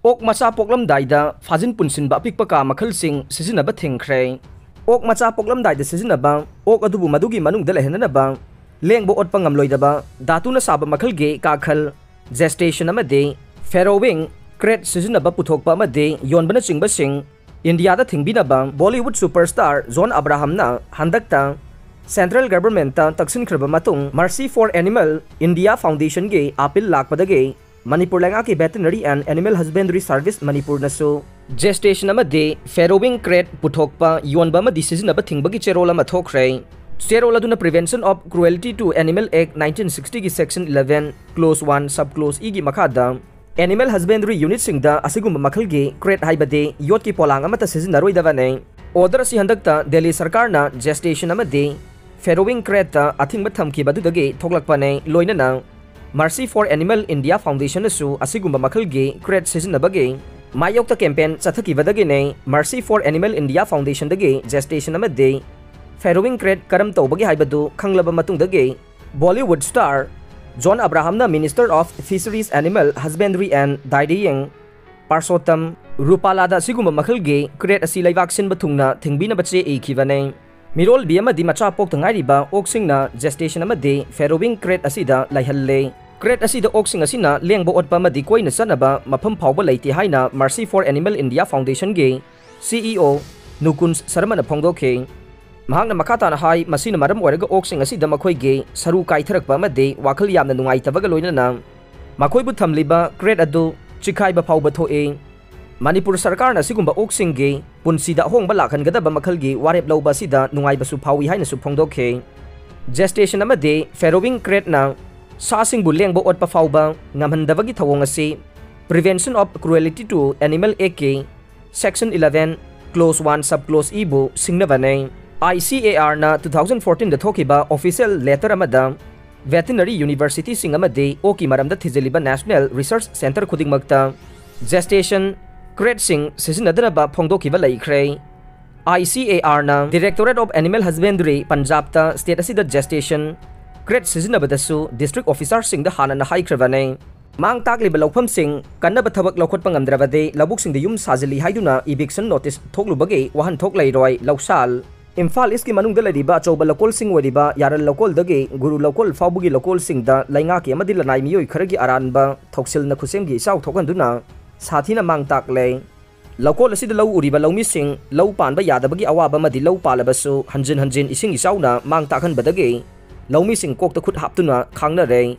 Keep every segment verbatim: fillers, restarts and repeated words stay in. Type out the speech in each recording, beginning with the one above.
ꯑꯣꯛ ꯃꯆꯥ ꯄꯣꯛꯂꯝꯗꯥꯏꯗ ꯐꯥꯖꯤꯟ ꯄꯨꯟꯁꯤꯟꯕ ꯑꯄꯤꯛꯄ ꯀꯥ ꯃꯈꯜꯁꯤꯡ ꯁꯤꯖꯤꯟꯅꯕ ꯊꯤꯡꯈ꯭ꯔꯦ꯫ ꯑꯣꯛ ꯃꯆꯥ ꯄꯣꯛꯂꯝꯗꯥꯏꯗ ꯁꯤꯖꯤꯟꯅꯕ ꯑꯣꯛ ꯑꯗꯨꯕꯨ ꯃꯗꯨꯒꯤ ꯃꯅꯨꯡꯗ ꯂꯩꯍꯟꯅꯅꯕ ꯂꯦꯡꯕ ꯑꯣꯠꯄ ꯉꯝꯂꯣꯏꯗꯕ ꯙꯥꯇꯨꯅ ꯁꯥꯕ ꯃꯈꯜꯒꯤ ꯀꯥꯈꯜ, ꯖꯦꯁꯇꯦꯁꯟ ꯑꯃꯗꯤ ꯐꯦꯔꯣꯋꯤꯡ ꯀ꯭ꯔꯦꯠ ꯁꯤꯖꯤꯟꯅꯕ ꯄꯨꯊꯣꯛꯄ ꯑꯃꯗꯤ ꯌꯣꯟꯕꯅꯆꯤꯡꯕꯁꯤꯡ ꯏꯟꯗꯤꯌꯥꯗ ꯊꯤꯡꯕꯤꯅꯕ ꯕꯣꯂꯤꯋꯨꯗ ꯁꯨꯄꯔꯁ꯭ꯇꯥꯔ ꯖꯣꯟ ꯑꯕ꯭ꯔꯥꯍꯝꯅ ꯍꯟꯗꯛꯇ ꯁꯦꯟꯇ꯭ꯔꯦꯜ ꯒꯚꯔꯟꯃꯦꯟꯠꯇ ꯇꯛꯁꯤꯟꯈ꯭ꯔꯕ ꯃꯇꯨꯡ, Mercy for Animal India Foundationꯒꯤ ꯑꯥꯄꯤꯜ ꯂꯥꯛꯄꯗꯒꯤ ꯃꯅꯤꯄꯨꯔ ꯂꯩꯉꯥꯛꯀꯤ Veterinary and Animal Husbandry Service ꯃꯅꯤꯄꯨꯔꯅꯁꯨ ꯖꯦꯁꯇꯦꯁꯟ ꯑꯃꯗꯤ ꯐꯦꯔꯣꯋꯤꯡ ꯀ꯭ꯔꯦꯠ ꯄꯨꯊꯣꯛꯄ, ꯌꯣꯟꯕ ꯑꯃꯗꯤ ꯁꯤꯖꯤꯟꯅꯕ ꯊꯤꯡꯕꯒꯤ ꯆꯦꯔꯣꯜ ꯑꯃ ꯊꯣꯛꯈ꯭ꯔꯦ꯫ ꯆꯦꯔꯣꯜ ꯑꯗꯨꯅ Prevention of Cruelty to Animal Act nineteen sixtyꯒꯤ Section eleven, Clause one, Sub Clause Eꯒꯤ ꯃꯈꯥꯗ Animal Husbandry Unitꯁꯤꯡꯗ ꯑꯁꯤꯒꯨꯝꯕ ꯃꯈꯜꯒꯤ ꯀ꯭ꯔꯦꯠ ꯍꯥꯏꯕꯗꯤ ꯌꯣꯠꯀꯤ ꯄꯣꯂꯥꯡ ꯑꯃꯠꯇ ꯁꯤꯖꯤꯟꯅꯔꯣꯏꯗꯕꯅꯤ꯫ Order ꯑꯁꯤ ꯍꯟꯗꯛꯇ ꯗꯦꯜꯂꯤ ꯁꯔꯀꯥꯔꯅ ꯖꯦꯁꯇꯦꯁꯟ ꯑꯃꯗꯤ ꯐꯦꯔꯣꯋꯤꯡ ꯀ꯭ꯔꯦꯠꯇ ꯑꯊꯤꯡꯕ ꯊꯝꯈꯤꯕ ꯑꯗꯨꯗꯒꯤ ꯊꯣꯛꯂꯛꯄꯅꯤ꯫ ꯂꯣꯏꯅꯅ Mercy for Animal India Foundationꯅꯁꯨ ꯑꯁꯤꯒꯨꯝꯕ ꯃꯈꯜꯒꯤ ꯀ꯭ꯔꯦꯠ ꯁꯤꯖꯤꯟꯅꯕꯒꯤ ꯃꯥꯌꯣꯛꯇ ꯀꯦꯝꯄꯦꯟ ꯆꯠꯊꯈꯤꯕꯗꯒꯤꯅꯤ꯫ Mercy for Animal India Foundationꯗꯒꯤ ꯖꯦꯁꯇꯦꯁꯟ ꯑꯃꯗꯤ ꯐꯦꯔꯣꯋꯤꯡ ꯀ꯭ꯔꯦꯠ ꯀꯔꯝ ꯇꯧꯕꯒꯦ ꯍꯥꯏꯕꯗꯨ ꯈꯪꯂꯕ ꯃꯇꯨꯡꯗꯒꯤ ꯕꯣꯂꯤꯋꯨꯗ ꯁ꯭ꯇꯥꯔ ꯖꯣꯟ ꯑꯕ꯭ꯔꯥꯍꯝꯅ Minister of Fisheries, Animal Husbandry and Dairying Parshottam ꯔꯨꯄꯥꯂꯥꯗ ꯑꯁꯤꯒꯨꯝꯕ ꯃꯈꯜꯒꯤ ꯀ꯭ꯔꯦꯠ ꯑꯁꯤ ꯂꯩꯕꯥꯛ ꯁꯤꯟꯕ ꯊꯨꯡꯅ ꯊꯤꯡꯕꯤꯅꯕ ꯆꯦ ꯏꯈꯤꯕꯅꯤ꯫ ꯃꯤꯔꯣꯜꯕꯤ ꯑꯃꯗꯤ ꯃꯆꯥ ꯄꯣꯛꯇ ꯉꯥꯏꯔꯤꯕ ꯑꯣꯛꯁꯤꯡꯅ ꯖꯦꯁꯇꯦꯁꯟ ꯑꯃꯗꯤ ꯐꯦꯔꯣꯋꯤꯡ ꯀ꯭ꯔꯦꯠ ꯑꯁꯤꯗ ꯂꯩꯍꯜꯂꯦ꯫ ꯀ꯭ꯔꯦꯠ ꯑꯁꯤꯗ ꯑꯣꯛꯁꯤꯡ ꯑꯁꯤꯅ ꯂꯦꯡꯕ ꯑꯣꯠꯄ ꯑꯃꯗꯤ ꯀꯣꯏꯅ ꯆꯠꯅꯕ ꯃꯐꯝ ꯐꯥꯎꯕ ꯂꯩꯇꯦ ꯍꯥꯏꯅ Mercy for Animal India Foundationꯒꯤ CEO ꯅꯨꯀꯨꯟꯖ ꯁꯔꯃꯅ ꯐꯣꯡꯗꯣꯛꯈꯤ꯫ ꯃꯍꯥꯛꯅ ꯃꯈꯥ ꯇꯥꯅ ꯍꯥꯏ, ꯃꯁꯤꯅ ꯃꯔꯝ ꯑꯣꯏꯔꯒ ꯑꯣꯛꯁꯤꯡ ꯑꯁꯤꯗ ꯃꯈꯣꯏꯒꯤ ꯁꯔꯨ ꯀꯥꯏꯊꯔꯛꯄ ꯑꯃꯗꯤ ꯋꯥꯈꯜ ꯌꯥꯝꯅ ꯅꯨꯡꯉꯥꯏꯇꯕꯒ ꯂꯣꯏꯅꯅ ꯃꯈꯣꯏꯕꯨ ꯊꯝꯂꯤꯕ ꯀ꯭ꯔꯦꯠ ꯑꯗꯨ ꯆꯤꯈꯥꯏꯕ ꯐꯥꯎꯕ ꯊꯣꯛꯏ꯫ ꯃꯅꯤꯄꯨꯔ ꯁꯔꯀꯥꯔꯅ ꯑꯁꯤꯒꯨꯝꯕ ꯑꯣꯛꯁꯤꯡꯒꯤ ꯄꯨꯟꯁꯤꯗ ꯑꯍꯣꯡꯕ ꯂꯥꯛꯍꯟꯒꯗꯕ ꯃꯈꯜꯒꯤ ꯋꯥꯔꯦꯞ ꯂꯧꯕ ꯑꯁꯤꯗ ꯅꯨꯡꯉꯥꯏꯕꯁꯨ ꯐꯥꯎꯏ ꯍꯥꯏꯅꯁꯨ ꯐꯣꯡꯗꯣꯛꯈꯤ꯫ ꯖꯦꯁꯇꯦꯁꯟ ꯑꯃꯗꯤ ꯐꯦꯔꯣꯋꯤꯡ ꯀ꯭ꯔꯦꯠꯅ ꯁꯥꯁꯤꯡꯕꯨ ꯂꯦꯡꯕ ꯑꯣꯠꯄ ꯐꯥꯎꯕ ꯉꯝꯍꯟꯗꯕꯒꯤ ꯊꯧꯑꯣꯡ ꯑꯁꯤ Prevention of Cruelty to Animal Actꯀꯤ Section eleven, Clause one, Sub Clause Eꯕꯨ ꯁꯤꯡꯅꯕꯅꯤ꯫ ICARꯅ two thousand fourteenꯗ ꯊꯣꯛꯈꯤꯕ official letter ꯑꯃꯗ Veterinary Universityꯁꯤꯡ ꯑꯃꯗꯤ ꯑꯣꯛꯀꯤ ꯃꯔꯝꯗ ꯊꯤꯖꯤꯜꯂꯤꯕ National Research Centre ꯈꯨꯗꯤꯡꯃꯛꯇ ꯖꯦꯁꯇꯦꯁꯟ ꯀ꯭ꯔꯦꯠꯁꯤꯡ ꯁꯤꯖꯤꯟꯅꯗꯅꯕ ꯐꯣꯡꯗꯣꯛꯈꯤꯕ ꯂꯩꯈ꯭ꯔꯦ꯫ ICARꯅ Directorate of Animal Husbandry ꯄꯟꯖꯥꯕꯇ state ꯑꯁꯤꯗ ꯖꯦꯁꯇꯦꯁꯟ ꯀ꯭ꯔꯦꯠ ꯁꯤꯖꯤꯟꯅꯕꯗꯁꯨ district officerꯁꯤꯡꯗ ꯍꯥꯟꯅꯅ ꯍꯥꯏꯈ꯭ꯔꯕꯅꯤ꯫ ꯃꯥꯡ ꯇꯥꯛꯂꯤꯕ ꯂꯧꯐꯝꯁꯤꯡ ꯀꯟꯅꯕ ꯊꯕꯛ ꯂꯧꯈꯠꯄ ꯉꯝꯗ꯭ꯔꯕꯗꯤ ꯂꯧꯕꯨꯛꯁꯤꯡꯗ ꯌꯨꯝ ꯁꯥꯖꯤꯜꯂꯤ ꯍꯥꯏꯗꯨꯅ eviction notice ꯊꯣꯛꯂꯨꯕꯒꯤ ꯋꯥꯍꯟꯊꯣꯛ ꯂꯩꯔꯣꯏ꯫ ꯂꯧꯁꯥꯜ꯫ ꯏꯝꯐꯥꯜ ꯏꯁꯀꯤ ꯃꯅꯨꯡꯗ ꯂꯩꯔꯤꯕ ꯑꯆꯧꯕ ꯂꯧꯀꯣꯜꯁꯤꯡ ꯑꯣꯏꯔꯤꯕ ꯌꯥꯔꯜ ꯂꯧꯀꯣꯜꯗꯒꯤ ꯒꯨꯔꯨ ꯂꯧꯀꯣꯜ ꯐꯥꯎꯕꯒꯤ ꯂꯧꯀꯣꯜꯁꯤꯡꯗ ꯂꯩꯉꯥꯛꯀꯤ ꯑꯃꯗꯤ ꯂꯅꯥꯏ ꯃꯤꯑꯣꯏ ꯈꯔꯒꯤ ꯑꯔꯥꯟꯕ ꯊꯧꯁꯤꯜꯅ ꯈꯨꯠꯁꯦꯝꯒꯤ ꯏꯆꯥꯎ ꯊꯣꯛꯍꯟꯗꯨꯅ ꯁꯥꯊꯤꯅ ꯃꯥꯡ ꯇꯥꯛꯂꯦ꯫ ꯂꯧꯀꯣꯜ ꯑꯁꯤꯗ ꯂꯧ ꯎꯔꯤꯕ ꯂꯧꯃꯤꯁꯤꯡ ꯂꯧ ꯄꯥꯟꯕ ꯌꯥꯗꯕꯒꯤ ꯑꯋꯥꯕ ꯑꯃꯗꯤ ꯂꯧ ꯄꯥꯜꯂꯕꯁꯨ ꯍꯟꯖꯤꯟ ꯍꯟꯖꯤꯟ ꯏꯁꯤꯡ ꯏꯆꯥꯎꯅ ꯃꯥꯡ ꯇꯥꯛꯍꯟꯕꯗꯒꯤ ꯂꯧꯃꯤꯁꯤꯡ ꯀꯣꯛꯇ ꯈꯨꯠ ꯍꯥꯞꯇꯨꯅ ꯈꯥꯡꯅꯔꯦ꯫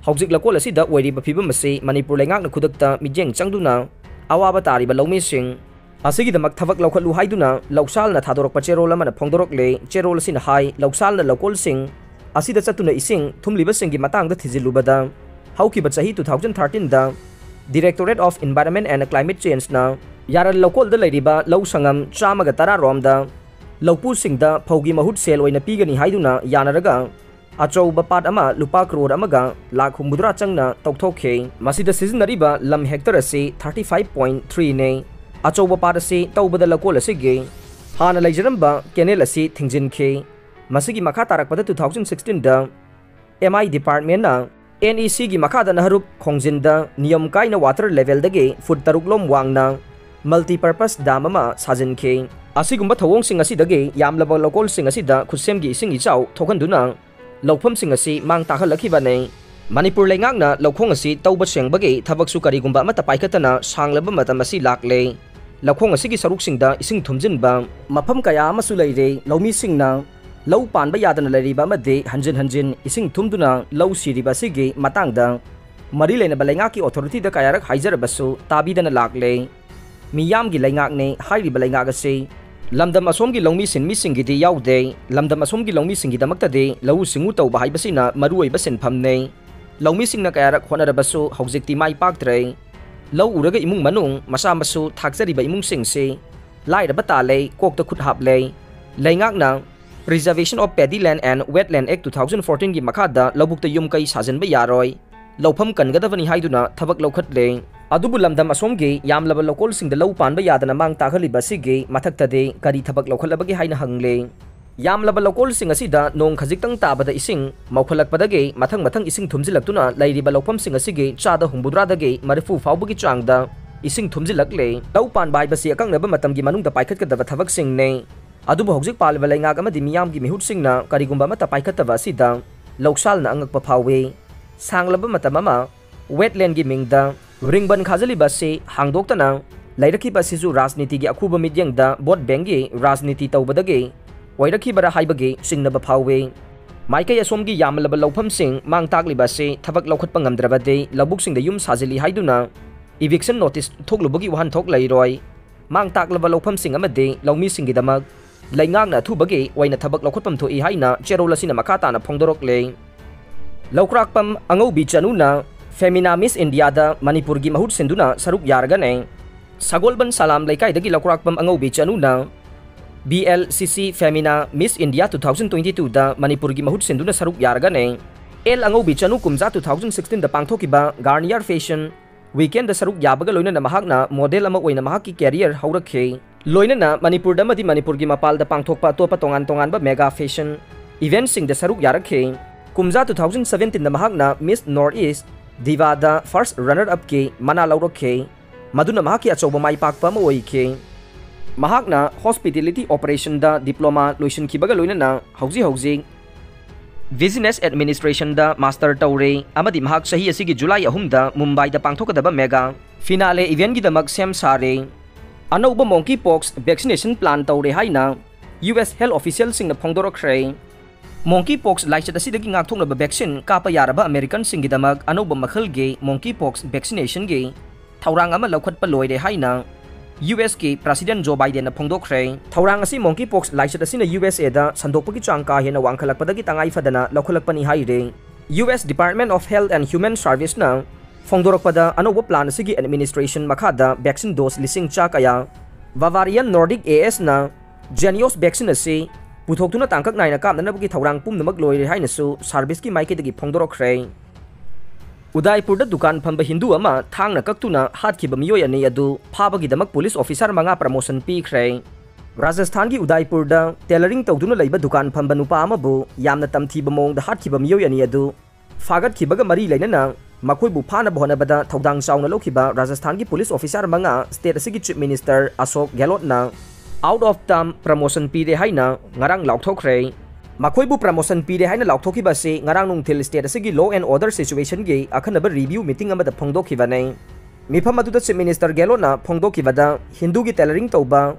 ꯍꯧꯖꯤꯛ ꯂꯧꯀꯣꯜ ꯑꯁꯤꯗ ꯑꯣꯏꯔꯤꯕ ꯐꯤꯕꯝ ꯑꯁꯤ ꯃꯅꯤꯄꯨꯔ ꯂꯩꯉꯥꯛꯅ ꯈꯨꯗꯛꯇ ꯃꯤꯠꯌꯦꯡ ꯆꯪꯗꯨꯅ ꯑꯋꯥꯕ ꯇꯥꯔꯤꯕ ꯂꯧꯃꯤꯁꯤꯡ ꯑꯁꯤꯒꯤꯗꯃꯛ ꯊꯕꯛ ꯂꯧꯈꯠꯂꯨ ꯍꯥꯏꯗꯨꯅ ꯂꯧꯁꯥꯜꯅ ꯊꯥꯗꯣꯔꯛꯄ ꯆꯦꯔꯣꯜ ꯑꯃꯅ ꯐꯣꯡꯗꯣꯔꯛꯂꯦ꯫ ꯆꯦꯔꯣꯜ ꯑꯁꯤꯅ ꯍꯥꯏ, ꯂꯧꯁꯥꯜꯅ ꯂꯧꯀꯣꯜꯁꯤꯡ ꯑꯁꯤꯗ ꯆꯠꯇꯨꯅ ꯏꯁꯤꯡ ꯊꯨꯝꯂꯤꯕꯁꯤꯡꯒꯤ ꯃꯇꯥꯡꯗ ꯊꯤꯖꯤꯜꯂꯨꯕꯗ, ꯍꯧꯈꯤꯕ ꯆꯍꯤ two thousand thirteenꯗ Directorate of Environment and Climate Changeꯅ ꯌꯥꯔꯜ ꯂꯧꯀꯣꯜꯗ ꯂꯩꯔꯤꯕ ꯂꯧ ꯁꯪꯉꯝ ꯆꯥꯝꯃꯒ ꯇꯔꯥ ꯔꯣꯝꯗ ꯂꯧꯄꯨꯁꯤꯡꯗ ꯐꯧꯒꯤ ꯃꯍꯨꯠ ꯁꯦꯜ ꯑꯣꯏꯅ ꯄꯤꯒꯅꯤ ꯍꯥꯏꯗꯨꯅ ꯌꯥꯅꯔꯒ, ꯑꯆꯧꯕ ꯄꯥꯠ ꯑꯃ ꯂꯨꯄꯥ ꯀ꯭ꯔꯣꯔ ꯑꯃꯒ ꯂꯥꯈ ꯍꯨꯝꯐꯨꯇꯔꯥ ꯆꯪꯅ ꯇꯧꯊꯣꯛꯈꯤ꯫ ꯃꯁꯤꯗ ꯁꯤꯖꯤꯟꯅꯔꯤꯕ ꯂꯝ ꯍꯦꯛꯇꯔ ꯑꯁꯤ thirty five point threeꯅꯤ꯫ ꯑꯆꯧꯕ ꯄꯥꯠ ꯑꯁꯤ ꯇꯧꯕꯗ ꯂꯧꯀꯣꯜ ꯑꯁꯤꯒꯤ ꯍꯥꯟꯅ ꯂꯩꯖꯔꯝꯕ ꯀꯦꯅꯦꯜ ꯑꯁꯤ ꯊꯤꯡꯖꯤꯟꯈꯤ꯫ ꯃꯁꯤꯒꯤ ꯃꯈꯥ ꯇꯥꯔꯛꯄꯗ two thousand sixteenꯗ M I departmentꯅ N E Cꯒꯤ ꯃꯈꯥꯗ ꯅꯍꯔꯨꯞ ꯈꯣꯡꯖꯤꯟꯗ ꯅꯤꯌꯝ ꯀꯥꯏꯅ water levelꯗꯒꯤ ꯐꯨꯠ ꯇꯔꯨꯛ ꯂꯣꯝ ꯋꯥꯡꯅ multipurpose dam ꯑꯃ ꯁꯥꯖꯤꯟꯈꯤ꯫ ꯑꯁꯤꯒꯨꯝꯕ ꯊꯧꯑꯣꯡꯁꯤꯡ ꯑꯁꯤꯗꯒꯤ ꯌꯥꯝꯂꯕ ꯂꯧꯀꯣꯜꯁꯤꯡ ꯑꯁꯤꯗ ꯈꯨꯠꯁꯦꯝꯒꯤ ꯏꯁꯤꯡ ꯏꯆꯥꯎ ꯊꯣꯛꯍꯟꯗꯨꯅ ꯂꯧꯐꯝꯁꯤꯡ ꯑꯁꯤ ꯃꯥꯡ ꯇꯥꯛꯍꯜꯂꯛꯈꯤꯕꯅꯤ꯫ ꯃꯅꯤꯄꯨꯔ ꯂꯩꯉꯥꯛꯅ ꯂꯧꯈꯣꯡ ꯑꯁꯤ ꯇꯧꯕ ꯁꯦꯡꯕꯒꯤ ꯊꯕꯛꯁꯨ ꯀꯔꯤꯒꯨꯝꯕ ꯑꯃꯠꯇ ꯄꯥꯏꯈꯠꯇꯅ ꯁꯥꯡꯂꯕ ꯃꯇꯝ ꯑꯁꯤ ꯂꯥꯛꯂꯦ꯫ ꯂꯧꯈꯣꯡ ꯑꯁꯤꯒꯤ ꯁꯔꯨꯛꯁꯤꯡꯗ ꯏꯁꯤꯡ ꯊꯨꯝꯖꯤꯟꯕ ꯃꯐꯝ ꯀꯌꯥ ꯑꯃꯁꯨ ꯂꯩꯔꯦ꯫ ꯂꯧꯃꯤꯁꯤꯡꯅ ꯂꯧ ꯄꯥꯟꯕ ꯌꯥꯗꯅ ꯂꯩꯔꯤꯕ ꯑꯃꯗꯤ ꯍꯟꯖꯤꯟ ꯍꯟꯖꯤꯟ ꯏꯁꯤꯡ ꯊꯨꯝꯗꯨꯅ ꯂꯧ ꯁꯤꯔꯤꯕ ꯑꯁꯤꯒꯤ ꯃꯇꯥꯡꯗ ꯃꯔꯤ ꯂꯩꯅꯕ ꯂꯩꯉꯥꯛꯀꯤ authorityꯗ ꯀꯌꯥꯔꯛ ꯍꯥꯏꯖꯔꯕꯁꯨ ꯇꯥꯕꯤꯗꯅ ꯂꯥꯛꯂꯦ꯫ ꯃꯤꯌꯥꯝꯒꯤ ꯂꯩꯉꯥꯛꯅꯤ꯫ ꯍꯥꯏꯔꯤꯕ ꯂꯩꯉꯥꯛ ꯑꯁꯤ ꯂꯝꯗꯝ ꯑꯁꯣꯝꯒꯤ ꯂꯧꯃꯤ ꯁꯤꯟꯃꯤꯁꯤꯡꯒꯤꯗꯤ ꯌꯥꯎꯗꯦ꯫ ꯂꯝꯗꯝ ꯑꯁꯣꯝꯒꯤ ꯂꯧꯃꯤꯁꯤꯡꯒꯤꯗꯃꯛꯇꯗꯤ ꯂꯧꯎ ꯁꯤꯡꯎ ꯇꯧꯕ ꯍꯥꯏꯕꯁꯤꯅ ꯃꯔꯨꯑꯣꯏꯕ ꯁꯤꯟꯐꯝꯅꯤ꯫ ꯂꯧꯃꯤꯁꯤꯡꯅ ꯀꯌꯥꯔꯛ ꯍꯣꯠꯅꯔꯕꯁꯨ ꯍꯧꯖꯤꯛꯇꯤ ꯃꯥꯏ ꯄꯥꯛꯇ꯭ꯔꯦ꯫ ꯂꯧ ꯎꯔꯒ ꯏꯃꯨꯡ ꯃꯅꯨꯡ ꯃꯆꯥ ꯃꯁꯨ ꯊꯥꯛꯆꯔꯤꯕ ꯏꯃꯨꯡꯁꯤꯡꯁꯤ ꯂꯥꯏꯔꯕ ꯇꯥꯜꯂꯦ, ꯀꯣꯛꯇ ꯈꯨꯠ ꯍꯥꯞꯂꯦ꯫ ꯂꯩꯉꯥꯛꯅ Preservation of Paddy Land and Wetland Act two thousand fourteenꯒꯤ ꯃꯈꯥꯗ ꯂꯧꯕꯨꯛꯇ ꯌꯨꯝ ꯀꯩ ꯁꯥꯖꯤꯟꯕ ꯌꯥꯔꯣꯏ, ꯂꯧꯐꯝ ꯀꯟꯒꯗꯕꯅꯤ ꯍꯥꯏꯗꯨꯅ ꯊꯕꯛ ꯂꯧꯈꯠꯂꯦ꯫ ꯑꯗꯨꯕꯨ ꯂꯝꯗꯝ ꯑꯁꯣꯝꯒꯤ ꯌꯥꯝꯂꯕ ꯂꯧꯀꯣꯜꯁꯤꯡꯗ ꯂꯧ ꯄꯥꯟꯕ ꯌꯥꯗꯅ ꯃꯥꯡ ꯇꯥꯛꯍꯜꯂꯤꯕ ꯑꯁꯤꯒꯤ ꯃꯊꯛꯇꯗꯤ ꯀꯔꯤ ꯊꯕꯛ ꯂꯧꯈꯠꯂꯕꯒꯦ ꯍꯥꯏꯅ ꯍꯪꯂꯦ꯫ ꯌꯥꯝꯂꯕ ꯂꯧꯀꯣꯜꯁꯤꯡ ꯑꯁꯤꯗ ꯅꯣꯡ ꯈꯖꯤꯛꯇꯪ ꯇꯥꯕꯗ ꯏꯁꯤꯡ ꯃꯧꯈꯠꯂꯛꯄꯗꯒꯤ ꯃꯊꯪ ꯃꯊꯪ ꯏꯁꯤꯡ ꯊꯨꯝꯖꯤꯜꯂꯛꯇꯨꯅ ꯂꯩꯔꯤꯕ ꯂꯧꯐꯝꯁꯤꯡ ꯑꯁꯤꯒꯤ ꯆꯥꯗ ꯍꯨꯝꯐꯨꯇꯔꯥꯗꯒꯤ ꯃꯔꯤꯐꯨ ꯐꯥꯎꯕꯒꯤ ꯆꯥꯡꯗ ꯏꯁꯤꯡ ꯊꯨꯝꯖꯤꯜꯂꯛꯂꯦ꯫ ꯂꯧ ꯄꯥꯟꯕ ꯍꯥꯏꯕꯁꯤ ꯑꯀꯛꯅꯕ ꯃꯇꯝꯒꯤ ꯃꯅꯨꯡꯗ ꯄꯥꯏꯈꯠꯀꯗꯕ ꯊꯕꯛꯁꯤꯡꯅꯤ꯫ ꯑꯗꯨꯕꯨ ꯍꯧꯖꯤꯛ ꯄꯥꯜꯂꯤꯕ ꯂꯩꯉꯥꯛ ꯑꯃꯗꯤ ꯃꯤꯌꯥꯝꯒꯤ ꯃꯤꯍꯨꯠꯁꯤꯡꯅ ꯀꯔꯤꯒꯨꯝꯕ ꯑꯃꯠꯇ ꯄꯥꯏꯈꯠꯇꯕ ꯑꯁꯤꯗ ꯂꯧꯁꯥꯜꯅ ꯑꯉꯛꯄ ꯐꯥꯎꯏ꯫ ꯁꯥꯡꯂꯕ ꯃꯇꯝ ꯑꯃ ꯋꯦꯠꯂꯦꯟꯒꯤ ꯃꯤꯡꯗ ꯔꯤꯡꯕꯟ ꯈꯥꯖꯤꯜꯂꯤꯕ ꯑꯁꯤ ꯍꯥꯡꯗꯣꯛꯇꯅ ꯂꯩꯔꯛꯈꯤꯕ ꯑꯁꯤꯁꯨ ꯔꯥꯖꯅꯤꯇꯤꯒꯤ ꯑꯈꯨꯕ ꯃꯤꯠꯌꯦꯡꯗ ꯚꯣꯠ ꯕꯦꯡꯒꯤ ꯔꯥꯖꯅꯤꯇꯤ ꯇꯧꯕꯗꯒꯤ ꯑꯣꯏꯔꯛꯈꯤꯕꯔꯥ ꯍꯥꯏꯕꯒꯤ ꯆꯤꯡꯅꯕ ꯐꯥꯎꯏ꯫ ꯃꯥꯏꯀꯩ ꯑꯁꯣꯝꯒꯤ ꯌꯥꯝꯂꯕ ꯂꯧꯐꯝꯁꯤꯡ ꯃꯥꯡ ꯇꯥꯛꯂꯤꯕ ꯑꯁꯤ ꯊꯕꯛ ꯂꯧꯈꯠꯄ ꯉꯝꯗ꯭ꯔꯕꯗꯤ ꯂꯧꯕꯨꯛꯁꯤꯡꯗ ꯌꯨꯝ ꯁꯥꯖꯤꯜꯂꯤ ꯍꯥꯏꯗꯨꯅ ꯏꯚꯤꯛꯁꯟ ꯅꯣꯇꯤꯁ ꯊꯣꯛꯂꯨꯕꯒꯤ ꯋꯥꯍꯟꯊꯣꯛ ꯂꯩꯔꯣꯏ꯫ ꯃꯥꯡ ꯇꯥꯛꯂꯕ ꯂꯧꯐꯝꯁꯤꯡ ꯑꯃꯗꯤ ꯂꯧꯃꯤꯁꯤꯡꯒꯤꯗꯃꯛ ꯂꯩꯉꯥꯛꯅ ꯑꯊꯨꯕꯒꯤ ꯑꯣꯏꯅ ꯊꯕꯛ ꯂꯧꯈꯠꯐꯝ ꯊꯣꯛꯏ ꯍꯥꯏꯅ ꯆꯦꯔꯣꯜ ꯑꯁꯤꯅ ꯃꯈꯥ ꯇꯥꯅ ꯐꯣꯡꯗꯣꯔꯛꯂꯦ꯫ ꯂꯧꯀ꯭ꯔꯥꯛꯄꯝ ꯑꯉꯧꯕꯤ ꯆꯅꯨꯅ ꯐꯦꯃꯤꯅꯥ ꯃꯤꯁ ꯏꯟꯗꯤꯌꯥꯗ ꯃꯅꯤꯄꯨꯔꯒꯤ ꯃꯍꯨꯠ ꯁꯤꯟꯗꯨꯅ ꯁꯔꯨꯛ ꯌꯥꯔꯒꯅꯤ꯫ ꯁꯒꯣꯜꯕꯟ ꯁꯂꯥꯝ ꯂꯩꯀꯥꯏꯗꯒꯤ ꯂꯧꯀ꯭ꯔꯥꯛꯄꯝ ꯑꯉꯧꯕꯤ ꯆꯅꯨꯅ B L C C ꯐꯦꯃꯤꯅꯥ ꯃꯤꯁ ꯏꯟꯗꯤꯌꯥ two thousand twenty twoꯗ ꯃꯅꯤꯄꯨꯔꯒꯤ ꯃꯍꯨꯠ ꯁꯤꯟꯗꯨꯅ ꯁꯔꯨꯛ ꯌꯥꯔꯒꯅꯤ꯫ ꯑꯦꯜ ꯑꯉꯧꯕꯤ ꯆꯅꯨ ꯀꯨꯝꯖꯥ two thousand sixteenꯗ ꯄꯥꯡꯊꯣꯛꯈꯤꯕ ꯒꯥꯔꯅꯤꯌꯔ ꯐꯦꯁꯟ ꯋꯤꯀꯦꯟꯗ ꯁꯔꯨꯛ ꯌꯥꯕꯒ ꯂꯣꯏꯅꯅ ꯃꯍꯥꯛꯅ ꯃꯣꯗꯦꯜ ꯑꯃ ꯑꯣꯏꯅ ꯃꯍꯥꯛꯀꯤ ꯀꯦꯔꯤꯌꯔ ꯍꯧꯔꯛꯈꯤ꯫ ꯂꯣꯏꯅꯅ ꯃꯅꯤꯄꯨꯔꯗ ꯑꯃꯗꯤ ꯃꯅꯤꯄꯨꯔꯒꯤ ꯃꯄꯥꯜꯗ ꯄꯥꯡꯊꯣꯛꯄ ꯑꯇꯣꯞꯄ ꯇꯣꯉꯥꯟ ꯇꯣꯉꯥꯟꯕ ꯃꯦꯒꯥ ꯐꯦꯁꯟ ꯏꯚꯦꯟꯠꯁꯤꯡꯗ ꯁꯔꯨꯛ ꯌꯥꯔꯛꯈꯤ꯫ ꯀꯨꯝꯖꯥ two thousand seventeenꯗ ꯃꯍꯥꯛꯅ ꯃꯤꯁ ꯅꯣꯔꯠ ꯏꯁ ꯗꯤꯚꯥꯗ ꯐꯥꯔꯁ ꯔꯟꯅꯔ ꯑꯞꯀꯤ ꯃꯅꯥ ꯂꯧꯔꯛꯈꯤ꯫ ꯃꯗꯨꯅ ꯃꯍꯥꯛꯀꯤ ꯑꯆꯧꯕ ꯃꯥꯏ ꯄꯥꯛꯄ ꯑꯃ ꯑꯣꯏꯈꯤ꯫ ꯃꯍꯥꯛꯅ ꯍꯣꯁꯄꯤꯇꯦꯂꯤꯇꯤ ꯑꯣꯄꯔꯦꯁꯟꯗ ꯗꯤꯄ꯭ꯂꯣꯃꯥ ꯂꯣꯏꯁꯤꯟꯈꯤꯕꯒ ꯂꯣꯏꯅꯅ ꯍꯧꯖꯤꯛ ꯍꯧꯖꯤꯛ ꯕꯤꯖꯤꯅꯦꯁ ꯑꯦꯗꯃꯤꯅꯤꯁꯇ꯭ꯔꯦꯁꯟꯗ ꯃꯥꯁꯇꯔ ꯇꯧꯔꯦ ꯑꯃꯗꯤ ꯃꯍꯥꯛ ꯆꯍꯤ ꯑꯁꯤꯒꯤ ꯖꯨꯂꯥꯏ ꯑꯍꯨꯝꯗ ꯃꯨꯝꯕꯥꯏꯗ ꯄꯥꯡꯊꯣꯛꯀꯗꯕ ꯃꯦꯒꯥ ꯐꯤꯅꯥꯂꯦ ꯏꯚꯦꯟꯠꯒꯤꯗꯃꯛ ꯁꯦꯝ ꯁꯥꯔꯦ꯫ ꯑꯅꯧꯕ ꯃꯣꯡꯀꯤ ꯄꯣꯛꯁ ꯚꯦꯛꯁꯤꯅꯦꯁꯟ ꯄ꯭ꯂꯥꯟ ꯇꯧꯔꯦ ꯍꯥꯏꯅ ꯌꯨ ꯑꯦꯁ ꯍꯦꯜꯊ ꯑꯣꯐꯤꯁꯤꯌꯦꯜꯁꯤꯡꯅ ꯐꯣꯡꯗꯣꯔꯛꯈ꯭ꯔꯦ꯫ ꯃꯣꯡꯀꯤ ꯄꯣꯛꯁ ꯂꯥꯏꯆꯠ ꯑꯁꯤꯗꯒꯤ ꯉꯥꯛꯊꯣꯛꯅꯕ ꯚꯦꯛꯁꯤꯟ ꯀꯥꯞꯄ ꯌꯥꯔꯕ ꯑꯃꯦꯔꯤꯀꯟꯁꯤꯡꯒꯤꯗꯃꯛ ꯑꯅꯧꯕ ꯃꯈꯜꯒꯤ ꯃꯣꯡꯀꯤ ꯄꯣꯛꯁ ꯚꯦꯛꯁꯤꯅꯦꯁꯟꯒꯤ ꯊꯧꯔꯥꯡ ꯑꯃ ꯂꯧꯈꯠꯄ ꯂꯣꯏꯔꯦ ꯍꯥꯏꯅ ꯌꯨ ꯑꯦꯁꯀꯤ ꯄ꯭ꯔꯁꯤꯗꯦꯟꯠ ꯖꯣ ꯕꯥꯏꯗꯦꯟꯅ ꯐꯣꯡꯗꯣꯛꯈ꯭ꯔꯦ꯫ ꯊꯧꯔꯥꯡ ꯑꯁꯤ ꯃꯣꯡꯀꯤ ꯄꯣꯛꯁ ꯂꯥꯏꯆꯠ ꯑꯁꯤꯅ ꯌꯨ ꯑꯦꯁ ꯑꯦꯗ ꯁꯟꯗꯣꯛꯄꯒꯤ ꯆꯥꯡ ꯀꯥ ꯍꯦꯟꯅ ꯋꯥꯡꯈꯠꯂꯛꯄꯗꯒꯤ ꯇꯉꯥꯏ ꯐꯗꯅ ꯂꯧꯈꯠꯂꯛꯄꯅꯤ ꯍꯥꯏꯔꯦ꯫ U S department of health and human ꯁꯔꯚꯤꯁꯅ ꯐꯣꯡꯗꯣꯔꯛꯄꯗ, ꯑꯅꯧꯕ ꯄ꯭ꯂꯥꯟ ꯑꯁꯤꯒꯤ ꯑꯦꯗꯃꯤꯅꯤꯁꯇ꯭ꯔꯦꯁꯟ ꯃꯈꯥꯗ ꯚꯦꯛꯁꯤꯟ ꯗꯣꯁ ꯂꯤꯁꯤꯡ ꯆꯥ ꯀꯌꯥ ꯕꯥꯚꯥꯔꯤꯌꯥꯟ ꯅꯣꯔꯗꯤꯛ ꯑꯦ ꯑꯦꯁꯅ ꯖꯦꯅꯤꯌꯣꯁ ꯚꯦꯛꯁꯤꯟ ꯑꯁꯤ ꯄꯨꯊꯣꯛꯇꯨꯅ ꯇꯥꯡꯀꯛ ꯅꯥꯏꯅ ꯀꯥꯞꯅꯅꯕꯒꯤ ꯊꯧꯔꯥꯡ ꯄꯨꯝꯅꯃꯛ ꯂꯣꯏꯔꯦ ꯍꯥꯏꯅꯁꯨ ꯁꯔꯚꯤꯁꯀꯤ ꯃꯥꯏꯀꯩꯗꯒꯤ ꯐꯣꯡꯗꯣꯔꯛꯈ꯭ꯔꯦ꯫ ꯎꯗꯥꯏꯄꯨꯔꯗ ꯗꯨꯀꯥꯟ ꯐꯝꯕ ꯍꯤꯟꯗꯨ ꯑꯃ ꯊꯥꯡꯅ ꯀꯛꯇꯨꯅ ꯍꯥꯠꯈꯤꯕ ꯃꯤꯑꯣꯏ ꯑꯅꯤ ꯑꯗꯨ ꯐꯥꯕꯒꯤꯗꯃꯛ ꯄꯨꯂꯤꯁ ꯑꯣꯐꯤꯁꯥꯔ ꯃꯉꯥ ꯄ꯭ꯔꯃꯣꯁꯟ ꯄꯤꯈ꯭ꯔꯦ꯫ ꯔꯥꯖꯁꯊꯥꯟꯒꯤ ꯎꯗꯥꯏꯄꯨꯔꯗ tailoring ꯇꯧꯗꯨꯅ ꯂꯩꯕ ꯗꯨꯀꯥꯟ ꯐꯝꯕ ꯅꯨꯄꯥ ꯑꯃꯕꯨ ꯌꯥꯝꯅ ꯇꯝꯊꯤꯕ ꯃꯑꯣꯡꯗ ꯍꯥꯠꯈꯤꯕ ꯃꯤꯑꯣꯏ ꯑꯅꯤ ꯑꯗꯨ ꯐꯥꯒꯠꯈꯤꯕꯒ ꯃꯔꯤ ꯂꯩꯅꯅ ꯃꯈꯣꯏꯕꯨ ꯐꯥꯅꯕ ꯍꯣꯠꯅꯕꯗ ꯊꯧꯗꯥꯡ ꯆꯥꯎꯅ ꯂꯧꯈꯤꯕ ꯔꯥꯖꯁꯊꯥꯟꯒꯤ ꯄꯨꯂꯤꯁ ꯑꯣꯐꯤꯁꯥꯔ ꯃꯉꯥ state ꯑꯁꯤꯒꯤ Chief Minister ꯑꯁꯣꯛ ꯒꯦꯍꯂꯣꯠꯅ out of term promotion ꯄꯤꯔꯦ ꯍꯥꯏꯅ ꯉꯔꯥꯡ ꯂꯥꯎꯊꯣꯛꯈ꯭ꯔꯦ꯫ ꯃꯈꯣꯏꯕꯨ promotion ꯄꯤꯔꯦ ꯍꯥꯏꯅ ꯂꯥꯎꯊꯣꯛꯈꯤꯕ ꯑꯁꯤ ꯉꯔꯥꯡ ꯅꯨꯡꯊꯤꯜ state ꯑꯁꯤꯒꯤ law and order situationꯒꯤ ꯑꯈꯟꯅꯕ review meeting ꯑꯃꯗ ꯐꯣꯡꯗꯣꯛꯈꯤꯕꯅꯤ꯫ ꯃꯤꯐꯝ ꯑꯗꯨꯗ Chief Minister ꯒꯦꯍꯂꯣꯠꯅ ꯐꯣꯡꯗꯣꯛꯈꯤꯕꯗ, ꯍꯤꯟꯗꯨꯒꯤ tailoring ꯇꯧꯕ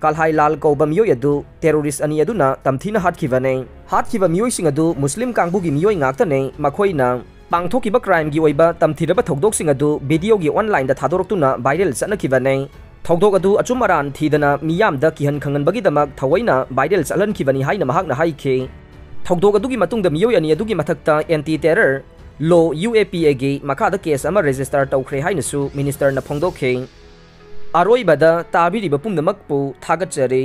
ꯀꯜꯍꯥꯏ ꯂꯥꯜ ꯀꯧꯕ ꯃꯤꯑꯣꯏ ꯑꯗꯨ terrorist ꯑꯅꯤ ꯑꯗꯨꯅ ꯇꯝꯊꯤꯅ ꯍꯥꯠꯈꯤꯕꯅꯤ꯫ ꯍꯥꯠꯈꯤꯕ ꯃꯤꯑꯣꯏꯁꯤꯡ ꯑꯗꯨ ꯃꯨꯁꯂꯤꯝ ꯀꯥꯡꯕꯨꯒꯤ ꯃꯤꯑꯣꯏ ꯉꯥꯛꯇꯅꯤ꯫ ꯃꯈꯣꯏꯅ ꯄꯥꯡꯊꯣꯛꯈꯤꯕ crimeꯒꯤ ꯑꯣꯏꯕ ꯇꯝꯊꯤꯔꯕ ꯊꯧꯗꯣꯛꯁꯤꯡ ꯑꯗꯨ videoꯒꯤ onlineꯗ ꯊꯥꯗꯣꯔꯛꯇꯨꯅ viral ꯆꯠꯅꯈꯤꯕꯅꯤ꯫ ꯊꯧꯗꯣꯛ ꯑꯗꯨ ꯑꯆꯨꯝ ꯑꯔꯥꯟ ꯊꯤꯗꯅ ꯃꯤꯌꯥꯝꯗ ꯀꯤꯍꯟ ꯈꯪꯍꯟꯕꯒꯤꯗꯃꯛ ꯊꯑꯣꯏꯅ viral ꯆꯠꯍꯟꯈꯤꯕꯅꯤ ꯍꯥꯏꯅ ꯃꯍꯥꯛꯅ ꯍꯥꯏꯈꯤ꯫ ꯊꯧꯗꯣꯛ ꯑꯗꯨꯒꯤ ꯃꯇꯨꯡꯗ ꯃꯤꯑꯣꯏ ꯑꯅꯤ ꯑꯗꯨꯒꯤ ꯃꯊꯛꯇ anti terror law UAPAꯒꯤ ꯃꯈꯥꯗ case ꯑꯃ register ꯇꯧꯈ꯭ꯔꯦ ꯍꯥꯏꯅꯁꯨ ministerꯅ ꯐꯣꯡꯗꯣꯛꯈꯤ꯫ ꯑꯔꯣꯏꯕꯗ ꯇꯥꯕꯤꯔꯤꯕ ꯄꯨꯝꯅꯃꯛꯄꯨ ꯊꯥꯒꯠꯆꯔꯤ꯫